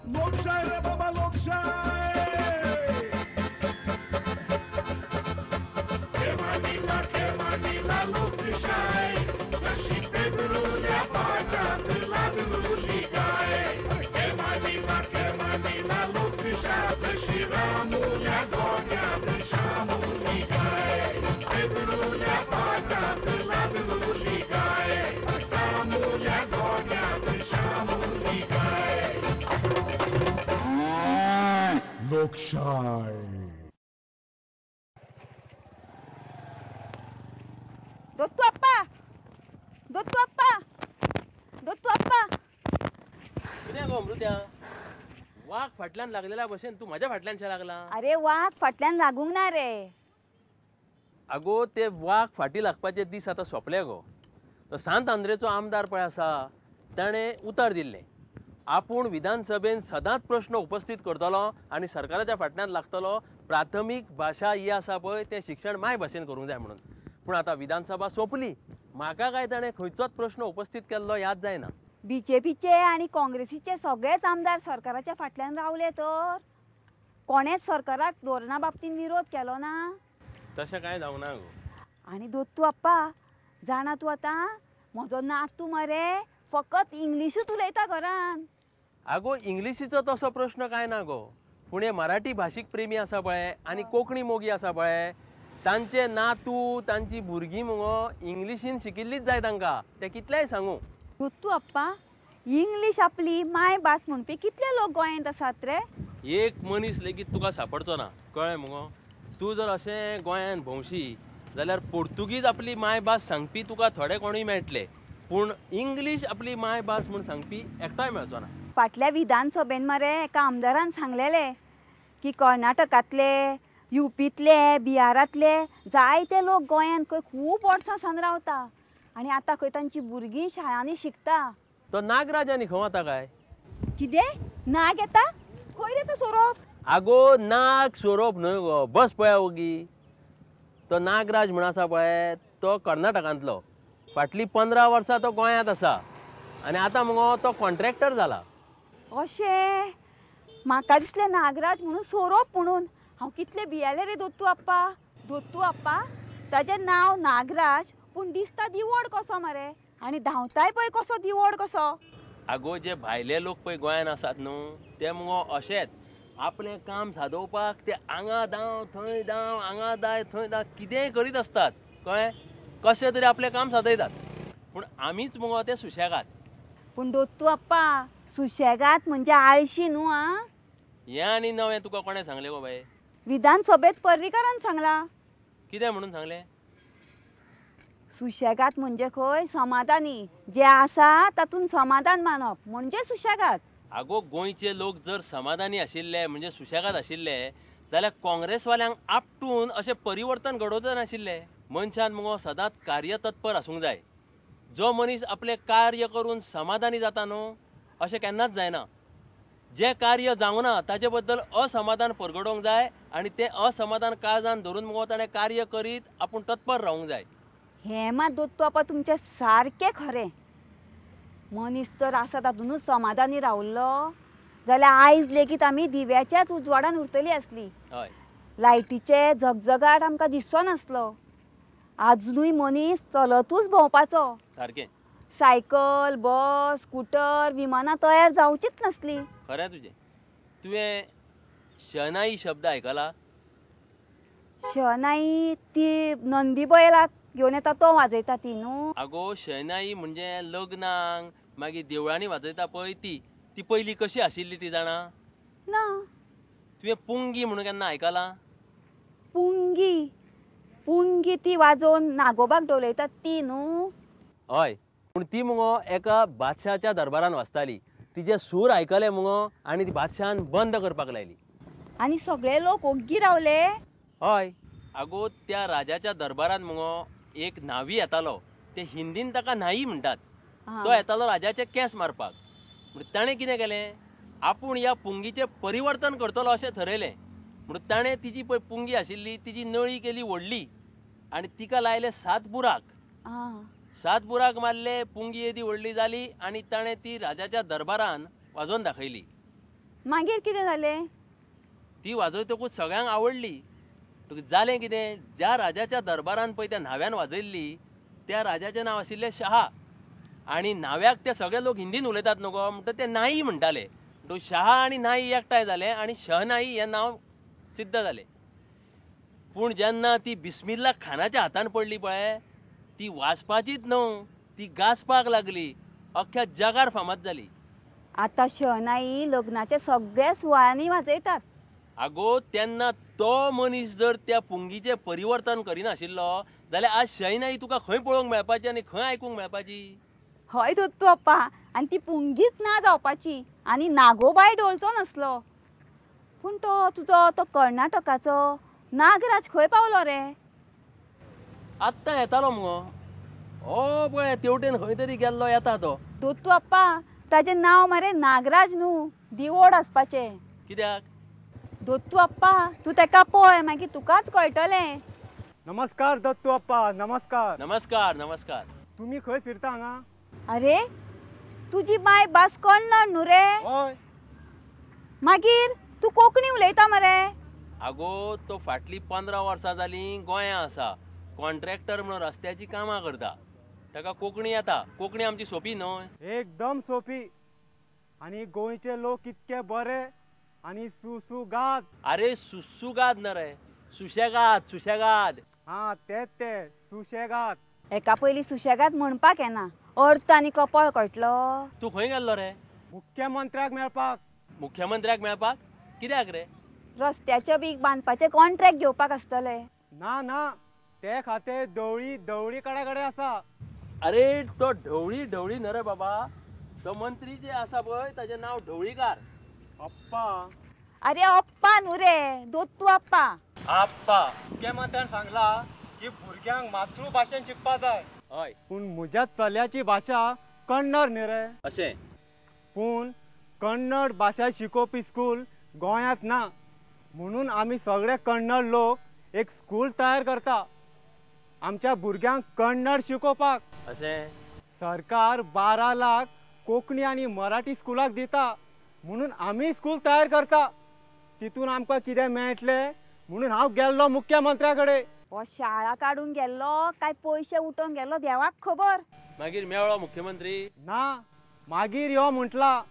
लोकशाय रे बाबा लोकशाय. लोकशाय जशी पेदरुल्या पाटात लादलुली गाय. केमानीला केमानीला लोकशाय जशी रामुल्या गोट्यात शामुली गाय. पेदरुल्या पाटात लादलुली गाय. रामुल्या गोट्यात शामुली गाय. लोकशाय. दत्तू आप्पा, दत्तू आप्पा, दत्तू आप्पा. कितें गो अमृत्या, वाग फाटल्यान लागलेल्या भशेन तूं म्हाज्या फाटल्यान शे लागला? अरे वाग फाटल्यान लागूंक ना रे. आगो ते वाग फाटी लागपाचे दीस आतां सोंपले गो. तो सांत आंद्रेचो आमदार पळय आसा, ताणें उतर दिल्लें आपूण विधानसभेन सदांच प्रश्न उपस्थित करतलो आनी सरकाराच्या फाटल्यान लागतलो. प्राथमीक भाशा ही आसा पळय तें शिक्षण माय भाशेन करूंक जाय म्हणून. पूण आतां विधानसभा सोंपली, म्हाका काय ताणें खंयचोच प्रश्न उपस्थित केल्लो याद जायना. बीजेपीचे आनी काँग्रेसीचे सगळेच आमदार सरकाराच्या फाटल्यान रावले तर कोणेच सरकाराक धोरणा बाबतीन विरोध केलो ना. तशें कांय जावंक ना गो. आनी दत्तू आप्पा जाणा तूं आतां म्हजो नातू मरे फकत इंग्लिशूच उलयता घरान. आगो इंग्लिशीचो तसो प्रश्न कांय ना गो, पूण हे मराठी भाशीक प्रेमी आसा पळय आनी कोंकणी मोगी आसा पळय, तांचे नातू तांची भुरगीं मुगो इंग्लिशीन शिकिल्लीच जाय तांकां, ते कितलेय सांगू. दत्तू आप्पा इंग्लीश आपली मायभास म्हणपी कितले लोक गोंयांत आसात रे? एक मनीस लेगीत तुका सापडचो ना, कळ्ळें मुगो. तूं जर अशें गोंयांत भोंवशी जाल्यार पोर्तुगीज आपली मायभास सांगपी तुका थोडे कोणूय मेळटले, पूण इंग्लीश आपली मायभास म्हूण सांगपी एकटोय मेळचो ना. फाटल्या विधानसभेन मरे एका आमदारान सांगलेले की कर्नाटकांतले, युपींतले, बिहारांतले जायते लोक गोंयांत खंय खूब वर्सां सावन रावता आनी आतां खंय तांची भुरगीं शाळांनी शिकता. तो नागराज आनी खंय वता काय? कितें नाग येता खंय रे तो सोरोप? आगो नाग सोरोप न्हय गो, बस पळया ओगी. तो नागराज म्हूण आसा पळय तो कर्नाटकांतलो, फाटलीं 15 वर्सां तो गोंयांत आसा आनी आतां मुगो तो कॉन्ट्रॅक्टर जाला. अशें म्हाका दिसलें नागराज म्हणून सोरोप म्हणून. हांव कितलें भियेलें रे दत्तू आप्पा. दत्तू आप्पा ताजें नांव नागराज पूण दिसता दिवड कसो मरे, आनी धांवताय पळय कसो दिवड कसो. आगो जे भायले लोक पळय गोंयांत आसात न्हू ते मुगो अशेंच आपलें काम सादोवपाक ते हांगा धांव थंय धांव, हांगा दाय थंय धांव, कितेंय करीत आसतात, कळ्ळें? कशें तरी आपलें काम सादयतात, पूण आमीच मुगो ते सुशेगाद. पूण दत्तू आप्पा सुशेगाद म्हणजे आळशी न्हू. आं हें आनी नवें तुका कोणें सांगलें गो बाये? विधानसभेत पर्रीकारान सांगला. कितें म्हणून सांगलें? सुशेगाद म्हणजे खंय समाधानी, जे आसा तातूंत समाधान मानप म्हणजे सुशेगाद. आगो गोंयचे लोक जर समाधानी आशिल्ले म्हणजे सुशेगाद आशिल्ले जाल्यार काँग्रेसवाल्यांक आपटून अशें परिवर्तन घडोवचें नाशिल्लें. मनशान मुगो सदांच कार्यतत्पर आसूंक जाय. जो मनीस आपलें कार्य करून समाधानी जाता न्हू अशें केन्नाच जायना. जें कार्य जावंक ना ताजे बद्दल असमाधान परगटोवंक जाय आनी तें असमाधान काळजान धरून मुगो ताणें कार्य करीत आपूण तत्पर रावूंक जाय. हें मात दत्तू आपा तुमचें सारकें खरें. मनीस तर आसा तातूंतच समाधानी रावल्लो जाल्यार आयज लेगीत आमी दिव्याच्याच उजवाडान उरतली आसली. हय, लायटीचे झगझगाट आमकां दिसचो नासलो. आजुनूय मनीस चलतूच भोंवपाचो. सारकें. सायकल, बस, स्कूटर, विमानां तयार जावचीच नासली. खरें तुजें. तुवें शनाई शब्द आयकला? शनाई ती नंदी बैलाक घेवन येता तो वाजयता ती न्हू? आगो शनाई म्हणजे लग्नाक मागीर देवळांनी वाजयता पळय ती. ती पयलीं कशी आशिल्ली ती जाणा? ना. तुवें पुंगी म्हणून केन्ना आयकलां? पुंगी, पुंगी ती वाजोवन नागोबाक डोलयतात ती न्हू? हय, पूण ती मुगो एका बादशाच्या दरबारान वाजताली. तिजे सूर आयकले मुगो आनी ती बादशान बंद करपाक लायली आनी सगळे लोक ओग्गी रावले. हय. आगो त्या राजाच्या दरबारान मुगो एक न्हावी येतालो, ते हिंदीन ताका न्हाई म्हणटात. तो येतालो राजाचे केंस मारपाक. म्हणून ताणें कितें केलें, आपूण ह्या पुंगीचें परिवर्तन करतलो अशें थरयलें. म्हणून ताणें तिजी पळय पुंगी आशिल्ली तिजी नळी केली व्हडली आनी तिका लायले 7 बुराक. 7 बुराक मारले, पुंगी येदी व्हडली जाली आनी ताणें ती राजाच्या दरबारान वाजोवन दाखयली. मागीर कितें जालें? ती वाजयतकूच सगळ्यांक आवडली. जालें कितें, ज्या राजाच्या दरबारान पळय त्या न्हाव्यान वाजयल्ली त्या राजाचें नांव आशिल्लें शहा. आनी न्हाव्याक ते सगळे लोक हिंदीन उलयतात न्हू गो, म्हणटा ते नाई म्हणटाले. म्हणटकूच शहा आनी नाई एकठांय जाले आनी शहनाई हें नांव सिद्ध जालें. पूण जेन्ना ती बिस्मिल्ला खानाच्या हातान पडली पळय, ती वाजपाचीच न्हू, ती गाजपाक लागली, अख्ख्या जगार फामाद जाली. आतां शहनाई लग्नाच्या सगळ्या सुवाळ्यांनी वाजयतात. आगो तेन्ना तो मनीस जर त्या पुंगीचें परिवर्तन करिनाशिल्लो जाल्यार आज शहनाई तुका खंय पळोवंक मेळपाची आनी खंय आयकूंक मेळपाची? हय दत्तू आप्पा, आनी ती पुंगीच ना जावपाची आनी नागोबाय डोलचो नासलो. पूण तो तुजो तो कर्नाटकाचो नागराज खंय पावलो रे? आत्तां येतालो मुगो, हो पळय तेवटेन खंय तरी गेल्लो, येता तो. दत्तू आप्पा, ताजें नांव मरे नागराज न्हू, दिवोड आसपाचें. कित्याक? दत्तू आप्पा तूं तेका पळय, मागीर तुकाच कळटलें. नमस्कार दत्तू आप्पा. नमस्कार. नमस्कार नमस्कार. तुमी खंय फिरता हांगा? अरे तुजी माय भास कन्नड न्हू रे? हय. मागीर तूं कोंकणी उलयता मरे? आगो तो फाटलीं 15 वर्सां जालीं गोंया आसा, कॉन्ट्रॅक्टर म्हणून रस्त्याची कामां करता. ताका कोंकणी येता. कोंकणी आमची सोंपी न्हय? एकदम सोंपी. आनी गोंयचे लोक कितके बरे आनी सुसुगाद. अरे सुसुगाद ना रे, सुशेगाद सुशेगाद. हा तेच ते सुशेगाद. एका पयलीं सुशेगाद म्हणपाक येना, अर्थ आनी कपळ कळटलो. तूं खंय गेल्लो रे? मुख्यमंत्र्याक मेळपाक. मुख्यमंत्र्याक मेळपाक कित्याक रे? रस्त्याचे बीक बांदपाचे कॉन्ट्रॅक्ट घेवपाक आसतले. ना ना, ते खातीर ढवळी ढवळी कडे कडेन आसा. अरे तो ढवळी ढवळी न्हय रे बाबा, तो मंत्री जे आसा पळय ताजें नांव ढवळीकार. अप्पा. अरे अप्पा न्हू रे, दत्तू आप्पा. आप्पा. मुख्यमंत्र्यान सांगला की भुरग्यांक मातृभाशेन शिकपा जाय. हय. पूण म्हज्या चल्याची भाशा कन्नड न्ही रे. अशें? पूण कन्नड भाशा शिकोवपी स्कूल गोंयांत ना, म्हणून आमी सगळे कन्नड लोक एक स्कूल तयार करता आमच्या भुरग्यांक कन्नड शिकोवपाक. अशें? सरकार 12 लाख कोंकणी आनी मराठी स्कुलाक दिता, म्हणून आमी स्कूल तयार करता. तितून आमकां कितें मेळटलें म्हणून हांव गेल्लो मुख्यमंत्र्या कडेन. हो शाळा काडून गेल्लो काय पयशे उठोवन गेल्लो देवाक खबर. मागीर मेळ्ळो मुख्यमंत्री? ना, मागीर यो म्हटला.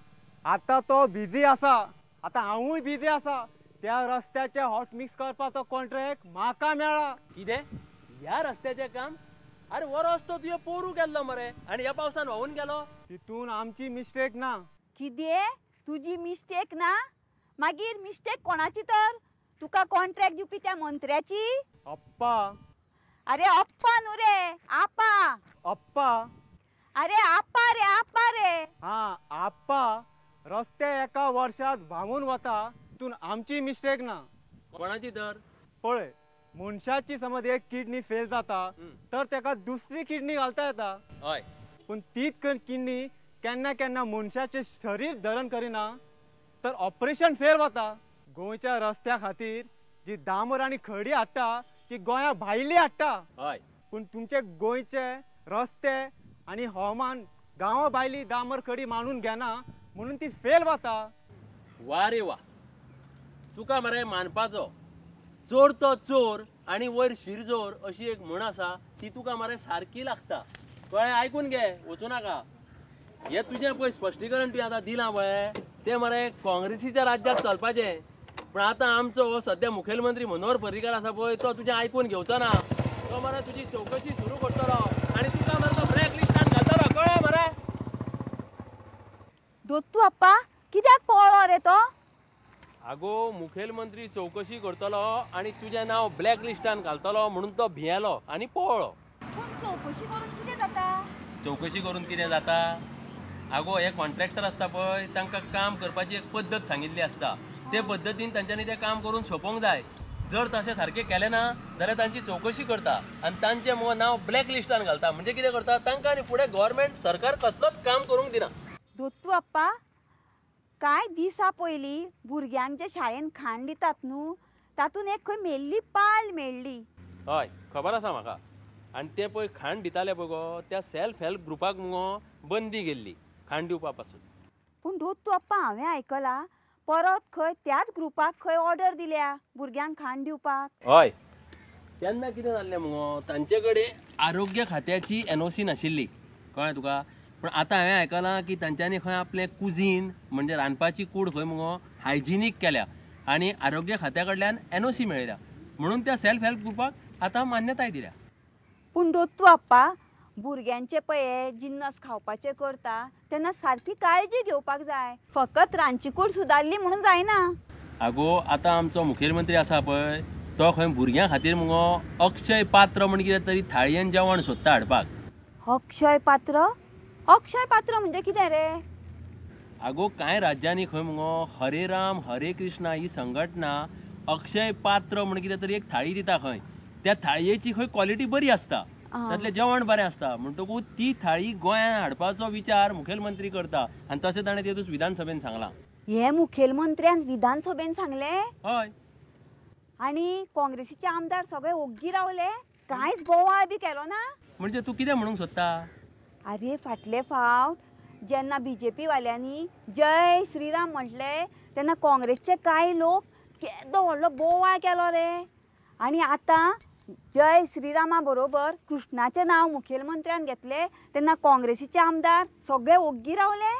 आतां तो बिजी आसा, आतां हांवूय बिजी आसा. त्या रस्त्याचे हॉट मिक्स करपाचो कॉन्ट्रॅक्ट म्हाका मेळ्ळा. कितें? ह्या रस्त्याचें काम? अरे हो रस्तो तुवें पोरू गेल्लो मरे आनी ह्या पावसान व्हांवून गेलो. तितून आमची मिस्टेक ना. कितें? तुजी मिस्टेक ना? मागीर मिस्टेक कोणाची तर? तुका कॉन्ट्रॅक्ट दिवपी त्या मंत्र्याची? अप्पा. अरे अप्पा न्हू रे, आपा. अप्पा. अरे आपा रे, आपा रे. हा आप्पा. रस्ते एका वर्षात व्हांवून वता, तितून आमची मिस्टेक ना. कोणाची तर? पळय, मनशाची समज एक किडनी फेल जाता तर तेका दुसरी किडनी घालता येता. हय. पूण तीच किडनी केन्ना केन्ना मनशाचें शरीर धरण करिना तर ऑपरेशन फेल वता. गोंयच्या रस्त्या खातीर जी डांबर आनी खडी हाडटा ती गोंया भायली हाडटा. हय. पूण तुमचे गोंयचे रस्ते आनी हवामान गांवा भायली डांबर खडी मानून घेना, म्हणून ती फेल वता. वा रे वा, तुका मरे मानपाचो. चोर तो चोर आनी वयर शिरजोर अशी एक म्हण आसा, ती तुका मरे सारकी लागता. कळ्ळें? आयकून घे, वचूं नाका. हें तुजें पळय स्पश्टीकरण तुवें आतां दिलां पळय, तें मरे काँग्रेसीच्या राज्यांत चलपाचें. पूण आतां आमचो हो सद्या मुखेलमंत्री मनोहर पर्रीकार आसा पळय, तो तुजें आयकून घेवचो ना. तो मरे तुजी चवकशी सुरू करतलो आनी तुका मरे तो ब्लॅक लिस्टान घालतलो. कळ्ळें मरे? दत्तू आप्पा कित्याक पळ्ळो रे तो? आगो मुखेलमंत्री चवकशी करतलो आनी तुजें नांव ब्लॅक लिस्टान घालतलो म्हणून तो भियेलो आनी पळ्ळो. पूण चवकशी करून कितें जाता? चवकशी करून कितें जाता? आगो हे कॉन्ट्रॅक्टर आसता पळय, तांकां काम करपाची एक पद्दत सांगिल्ली आसता. ते पद्दतीन तांच्यांनी तें काम करून सोंपोवंक जाय. जर तशें सारकें केलें ना जाल्यार तांची चवकशी करता आनी तांचें मुगो नांव ब्लॅक लिस्टान घालता. म्हणजे कितें करता, तांकां आनी फुडें गव्हर्मेंट सरकार कसलोच काम करूंक दिना. दत्तू आप्पा, कांय दिसा पयलीं भुरग्यांक जे शाळेन खाण दितात न्हू, तातूंत एक खंय मेल्ली पाल मेळ्ळी. हय, खबर आसा म्हाका. आनी ते पळय खाण दिताले पळय गो, त्या सेल्फ हेल्प ग्रुपाक मुगो बंदी गेल्ली खाण दिवपा पासून. पूण दत्तू आप्पा, हांवें आयकलां परत खंय त्याच ग्रुपाक खंय ऑर्डर दिल्या भुरग्यांक खाण दिवपाक. हय, तेन्ना कितें जाल्लें मुगो, तांचे कडेन आरोग्य खात्याची एनओसी नाशिल्ली, कळ्ळें तुका? पूण आतां हांवें आयकलां की तांच्यांनी खंय आपलें कुजीन म्हणजे रांदपाची कूड खंय मुगो हायजिनीक केल्या आनी आरोग्य खात्या कडल्यान एनओसी मेळयल्या, म्हणून त्या सेल्फ हेल्प ग्रुपाक आतां मान्यताय दिल्या. पूण दत्तू आप्पा, भुरग्यांचे पळय जिन्नस खावपाचे करता तेन्ना सारकी काळजी घेवपाक जाय, फकत रांदची कूड सुदारली म्हणून जायना. आगो आतां आमचो मुखेलमंत्री आसा पळय, तो खंय भुरग्यां खातीर मुगो अक्षय पात्र म्हण कितें तरी थाळयेन जेवण सोदता हाडपाक. अक्षय पात्र? अक्षय पात्र म्हणजे कितें रे? आगो कांय राज्यांनी खंय मुगो हरे राम हरे कृष्णा ही संघटना अक्षय पात्र म्हण कितें तरी एक थाळी दिता खंय, त्या थाळयेची खंय क्वॉलिटी बरी आसता, तातलें जेवण बरें आसता, म्हणटकूच ती थाळी गोंयांत हाडपाचो विचार मुखेलमंत्री करता आनी तशें ताणें तेतूच विधानसभेन सांगलां. हे मुखेलमंत्र्यान विधानसभेन सांगलें? हय. आनी काँग्रेसीचे आमदार सगळे ओग्गी रावले, कांयच बोवाळ बी केलो ना? म्हणजे तूं कितें म्हणूंक सोदता? आरे फाटले फावट जेन्ना बीजेपी वाल्यांनी जय श्रीराम म्हटलें तेन्ना काँग्रेसचे कांय लोक केदो व्हडलो बोवाळ केलो रे, आनी आतां जय श्रीरामा बरोबर कृष्णाचें नांव मुखेलमंत्र्यान घेतलें तेन्ना काँग्रेसीचे आमदार सगळे ओग्गी रावले.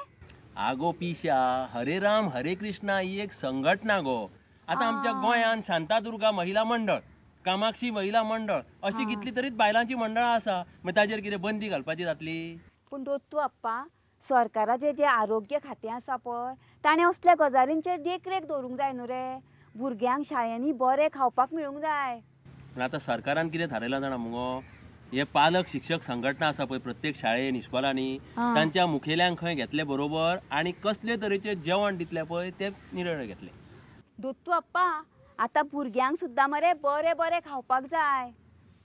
आगो पिशा, हरे राम हरे कृष्णा ही एक संघटना गो. आतां आमच्या गोंयांत शांतादुर्गा महिला मंडळ, कामाक्षी महिला मंडळ अशी कितली तरीच बायलांची मंडळां आसा, मागीर ताजेर कितें बंदी घालपाची जातली? पूण दत्तू आप्पा, सरकाराचें जें आरोग्य खातें आसा पळय ताणें असल्या गजालींचेर देखरेख दवरूंक जाय न्हू रे, भुरग्यांक शाळेंनी बरें खावपाक मेळूंक जाय. पूण आतां सरकारान कितें थारायलां जाणा मुगो, हे पालक शिक्षक संघटना आसा पळय प्रत्येक शाळेन इस्कोलांनी, तांच्या मुखेल्यांक खंय घेतले बरोबर आनी कसले तरेचें जेवण दितले पळय ते निर्णय घेतले. दत्तू आप्पा, आतां भुरग्यांक सुद्दां मरे बरें बरें खावपाक जाय.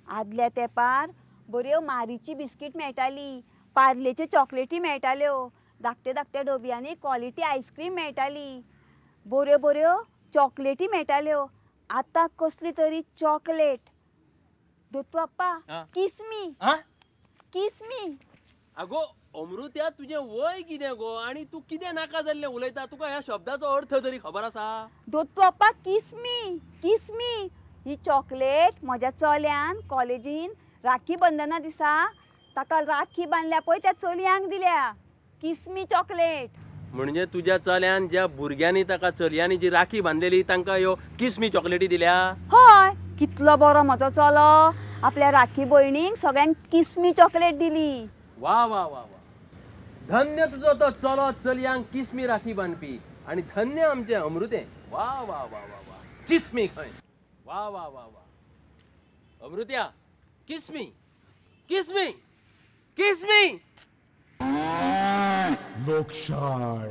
आदल्या तेंपार बऱ्यो मारीची बिस्कीट मेळटाली, पार्लेच्यो चॉकलेटी मेळटाल्यो, धाकटे धाकट्या डब्यांनी क्वॉलिटी आयस्क्रीम मेळटाली, बऱ्यो बऱ्यो चॉकलेटी मेळटाल्यो. आतां कसली तरी चॉकलेट. दत्तू आप्पा, किसमी किसमी. आगो अमृत्या, तुजें वय कितें गो आनी तूं कितें नाका जाल्लें उलयता, तुका ह्या शब्दाचो अर्थ तरी खबर आसा? दत्तू आप्पा, किसमी किसमी ही चॉकलेट म्हज्या चल्यान कॉलेजीन राखी बंधना दिसा ताका राखी बांदल्या पळय त्या चलयांक दिल्या किसमी चॉकलेट. म्हणजे तुज्या चल्यान ज्या भुरग्यांनी ताका चलयांनी जी राखी बांदलेली तांकां ह्यो किसमी चॉकलेटी दिल्या? हय, कितलो बरो म्हजो चलो, आपल्या राखी भयणींक सगळ्यांक किसमी चॉकलेट दिली. वा वा वा वा, धन्य तुजो तो चलो चलयांक किसमी राखी बांदपी, आनी धन्य आमचें अमृतें. वा वा वा वा वा, किसमी खंय. वा वा वा वा अमृत्या, किसमी किसमी किसमी. लोकशाय.